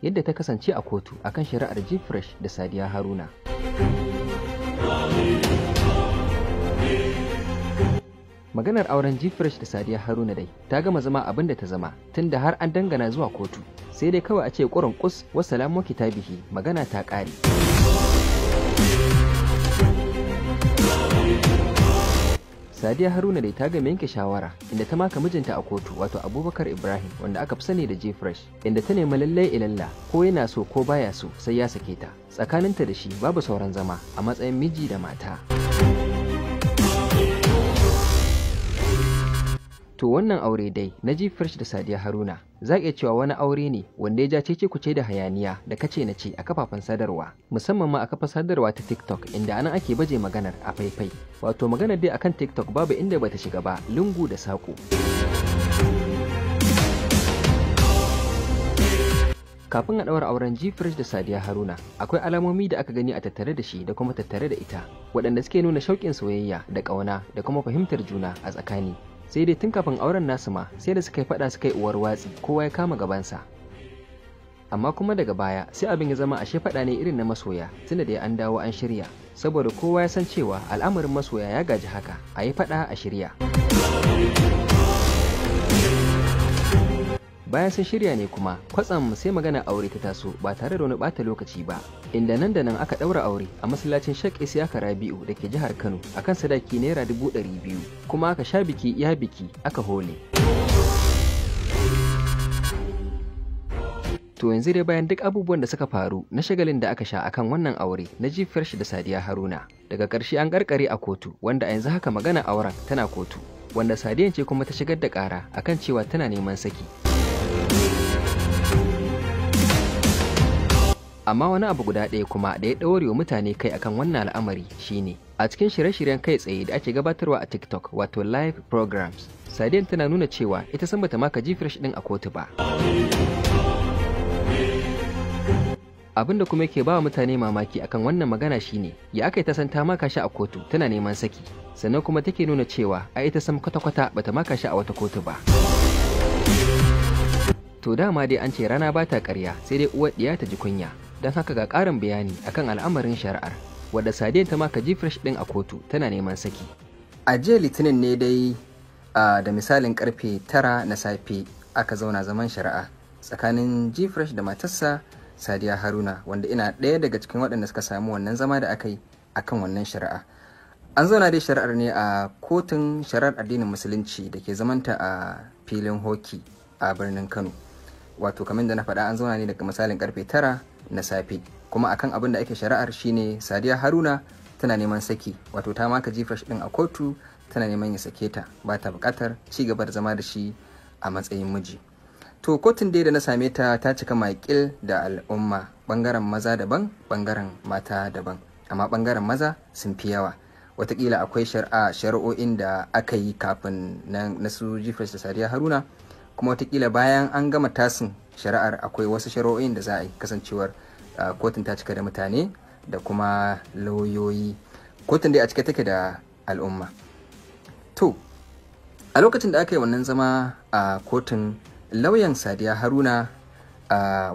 Yadda ta kasance a kotu akan shari'ar Gfresh da Sadiya Haruna. Maganar auren Gfresh da Sadiya Haruna dai ta gama zama abin da ta zama, tunda har an dangana zuwa kotu. Sai dai kawai a ce ƙurin ƙus, wassalamu kitabihi, magana ta ƙare. Sadiya Haruna dai ta gama yanke shawara, inda ta maka mijinta a kotu, wato Abubakar Ibrahim, wanda aka fi sani da Gfresh, inda ta nemi lallai ilalla ko yana so ko baya so sai ya sake ta. Tsakaninta da shi babu sauran zama a matsayin miji da mata. To wannan aure dai na Gfresh da Sadiya Haruna za iya cewa wani aure ne wanda ya ja cece kuce da hayaniya da kace na ce a kafafen sadarwa, musamman ma a kafar sadarwa ta TikTok, inda anan ake baje maganar a faifai. Wato maganar dai akan TikTok babu inda bata shiga ba, lungu da saƙo. Kafin a ɗaura auren Gfresh da Sadiya Haruna, akwai alamomi da aka gani a tattare da shi da kuma tattare da ita, waɗanda suke nuna shauƙin soyayya da ƙauna da kuma fahimtar juna a tsakani. Sai dai tun kafin auren nasu ma sai da suka yi faɗa, suka yi uwar watsi, kowa ya kama gabansa. Amma kuma daga baya sai abin ya zama ashe faɗa ne irin na masoya, tunda da an dawo an shirya, saboda kowa ya san cewa al'amarin masoya ya gaji haka, a yi faɗa a shirya. Bayan sun shirya ne kuma kwatsam sai magana aure ta taso ba tare da wani bata lokaci ba, inda nan da nan aka ɗaura aure a masallacin Sheikh Isiyaka Rabi'u da ke jihar Kano akan sadaki ₦200,000, kuma aka sha biki iya biki aka hole. To yanzu dai bayan duk abubuwan da suka faru na shagalin da aka sha akan wannan aure na Gfresh da Sadiya Haruna, daga ƙarshe an karkare a kotu, wanda a yanzu haka magana auren tana kotu, wanda Sadiyan ce kuma ta shigar da ƙara akan cewa tana neman saki. Amma wani abu guda ɗaya kuma da ya ɗaure wa mutane kai akan wannan al'amari shine a cikin shirye-shiryen kai tsaye da ake gabatarwa a TikTok, wato live programs, Sadiyan tana nuna cewa ita san bata maka Gfresh ɗin a kotu ba. Abin da kuma yake ba wa mutane mamaki akan wannan magana shine ya aka yi ta san ta maka shi a kotu tana neman saki, sannan kuma take nuna cewa ai ita sam kwata-kwata bata maka shi a wata kotu ba. To dama dai an ce rana ba ta ƙarya, sai dai uwar ɗiya ta ji kunya. Don haka ga ƙarin bayani akan al'amarin shari'ar wadda Sadiyan ta maka Gfresh ɗin a kotu tana neman saki. A jiya Litinin ne dai da misalin karfe 9 na safe aka zauna zaman shari'a tsakanin Gfresh da matarsa Sadiya Haruna, wanda ina ɗaya daga cikin waɗanda suka samu wannan zama da aka yi akan wannan shari'a. An zauna dai shari'ar ne a kotun shari'ar addinin Musulunci da ke zamanta a filin hoki a birnin Kano. Wato kamar da na faɗa, an zauna ne daga misalin karfe 9 na safe, kuma akan abin da ake shari'ar shine Sadiya Haruna tana neman saki, wato ta maka Gfresh din a kotu tana neman ya sake ta, ba ta buƙatar ci gaba da zama da shi a matsayin miji. To kotun dai da na same ta, ta cika makil da al'umma, bangaren maza daban, bangaren mata daban, amma bangaren maza sun fi yawa. Watakila akwai shari'o'in da aka yi kafin na su Gfresh da Sadiya Haruna, kuma watakila bayan an gama tasin shari'ar akwai wasu shari'o'in da za a yi, kasancewar kotun ta cika da mutane da kuma lauyoyi. Kotun dai a cike take da al'umma. To a lokacin da aka yi wannan zama a kotun, lauyan Sadiya Haruna,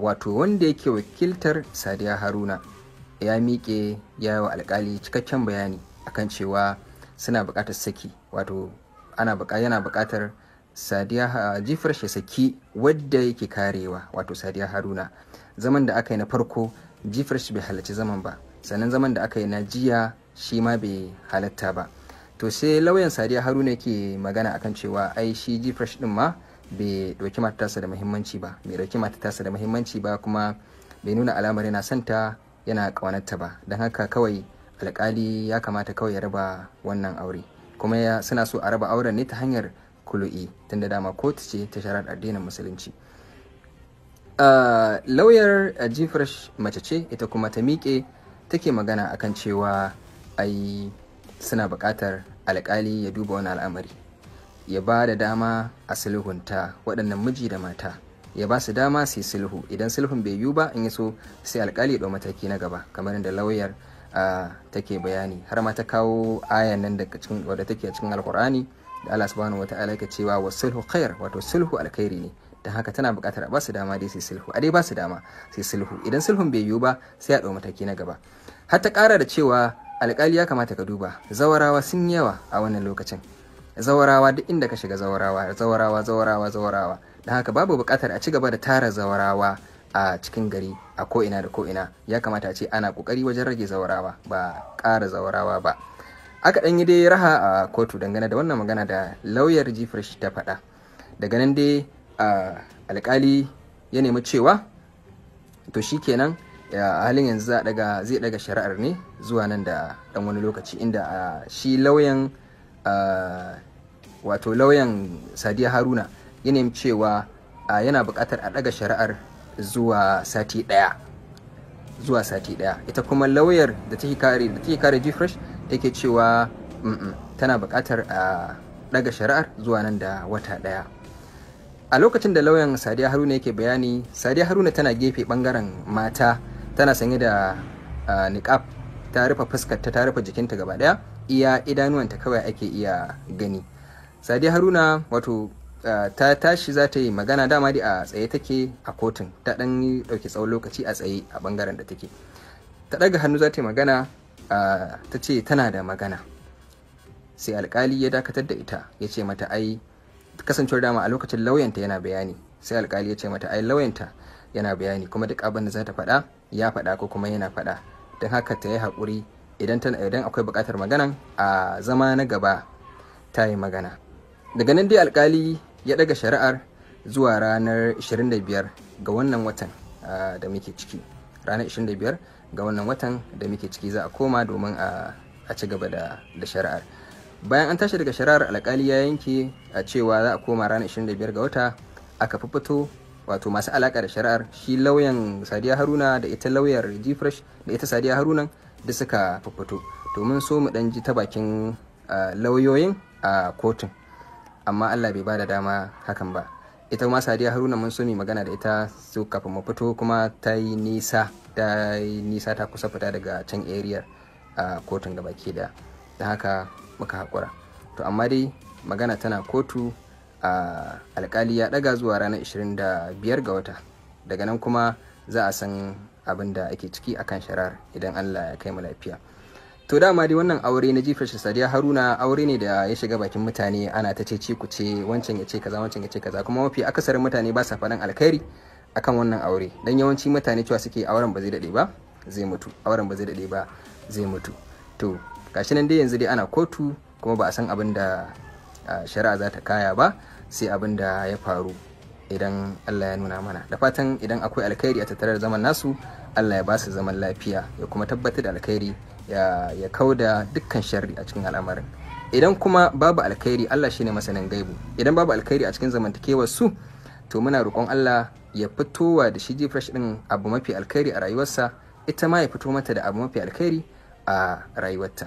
wato wanda yake wakiltar Sadiya Haruna, ya miƙe ya yi wa alkali cikakken bayani akan cewa suna buƙatar saki, wato yana buƙatar Sadiya Gfresh ya saki wadda yake karewa, wato Sadiya Haruna. Zaman da aka yi na farko Gfresh bai halarci zaman ba, sannan zaman da aka yi na jiya shi ma bai halatta ba. To sai lauyan Sadiya Haruna yake magana akan cewa ai shi Gfresh din ma bai ɗauki matarsa da muhimmanci ba, bai ɗauki matarsa da muhimmanci ba, kuma bai nuna alamar yana son ta yana ƙaunarta ba, don haka kawai alƙali ya kamata kawai ya raba wannan aure. Kuma suna so a raba auren ne ta hanyar kulu'i, tunda dama kotu ce ta shari'ar addinin Musulunci. Lauyar Gfresh mace ce, ita kuma ta miƙe take magana akan cewa ai suna buƙatar alƙali ya duba wani al'amari, ya ba da dama a sulhunta waɗannan miji da mata, ya ba su dama su yi sulhu. Idan sulhun bai yiwu ba, in ya so sai alƙali ya ɗau mataki na gaba, kamar yadda lauyar take bayani, har ma ta kawo ayan nan daga cikin wadda take a cikin Alkur'ani da Allah subhanahu wata'ala yake cewa wa sulhu khair, wato sulhu alkhairi ne. Don haka tana buƙatar a ba su dama dai sai sulhu, a dai ba su dama sai sulhu. Idan sulhun bai yiwu ba, sai a ɗau mataki na gaba. Har ta ƙara da cewa alƙali ya kamata ka duba, zawarawa sun yawa a wannan lokacin. Zawarawa duk inda ka shiga, zawarawa, zawarawa, zawarawa, zawarawa. Don haka babu buƙatar a ci gaba da tara zawarawa a cikin gari a ko'ina da ko'ina. Ya kamata a ce ana ƙoƙari wajen rage zawarawa, ba ƙara zawarawa ba. Aka ɗan yi dai raha a kotu dangane da wannan magana da lauyar Gfresh ta faɗa. Daga nan dai alƙali ya nemi cewa to shikenan, a halin yanzu za daga zai daga shari'ar ne zuwa nan da dan wani lokaci, inda shi lauyan, wato lauyan Sadiya Haruna, ya nemi cewa yana buƙatar a daga shari'ar zuwa sati ɗaya, zuwa sati ɗaya. Ita kuma lauyar da take kare Gfresh take cewa tana buƙatar a daga shari'ar zuwa nan da wata ɗaya. A lokacin da lauyan Sadiya Haruna yake bayani, Sadiya Haruna tana gefe bangaren mata, tana sanye da niqab, ta rufe fuskarta, ta rufe jikinta gaba daya, iya idanuwanta kawai ake iya gani. Sadiya Haruna wato ta tashi za ta yi magana. Dama dai a tsaye take a kotun, ta dan dauki tsawon lokaci a tsaye a bangaren da take. Ta daga hannu za ta yi magana, ta ce tana da magana, sai alkali ya dakatar da ita, ya ce mata ai kasancewar dama a lokacin lauyanta yana bayani. Sai alkali ya ce mata ai lauyanta yana bayani, kuma duk abin da za ta faɗa ya faɗa ko kuma yana faɗa, don haka ta yi haƙuri, idan akwai buƙatar maganan a zama na gaba ta yi magana. Daga nan dai alkali ya ɗaga shari'ar zuwa ranar 25 ga wannan watan da muke ciki. Ranar 25 ga wannan watan da muke ciki za a koma domin a ci gaba da shari'ar. Bayan an tashi daga shari'ar, alkali ya yanke a cewa za a koma ranar 25 ga wata. Aka fito, wato masu alaka da shari'ar, shi lauyan Sadiya Haruna da ita lauyar Gfresh da ita Sadiya Haruna, da suka fito domin so mu dan ji ta bakin lauyoyin a kotun, amma Allah bai bada dama hakan ba. Ita ma Sadiya Haruna mun so mu magana da ita su kafin mu fito, kuma ta yi nisa, ta yi nisa, ta kusa fita daga can area a kotun gabaki daya, da haka muka haƙura. To amma dai magana tana kotu, a alkali ya ɗaga zuwa ranar 25 ga wata. Daga nan kuma za a san abin da ake ciki akan shari'ar idan Allah ya kai mu lafiya. To dama dai wannan aure na Gfresh Sadiya Haruna aure ne da ya shiga bakin mutane, ana ta ce ku ce, wancan ya ce kaza, wancan ya ce kaza, kuma mafi akasarin mutane ba sa faɗan alkhairi akan wannan aure, dan yawanci mutane cewa suke auren ba zai daɗe ba zai mutu, auren ba zai daɗe ba zai mutu. To gashi nan dai yanzu dai ana kotu, kuma ba a san abin da shari'a za ta kaya ba, sai abin da ya faru idan Allah ya nuna mana. Da fatan idan akwai alkhairi a tattare da zaman nasu, Allah ya ba su zaman lafiya, ya kuma tabbatar da alkhairi, ya kauda dukkan sharri a cikin al'amarin. Idan kuma babu alkhairi, Allah shine masanin gaibu, idan babu alkhairi a cikin zamantakewar su, to muna roƙon Allah ya fitowa da shi Gfresh din abu mafi alkhairi a rayuwarsa, ita ma ya fito mata da abu mafi alkhairi a rayuwarta.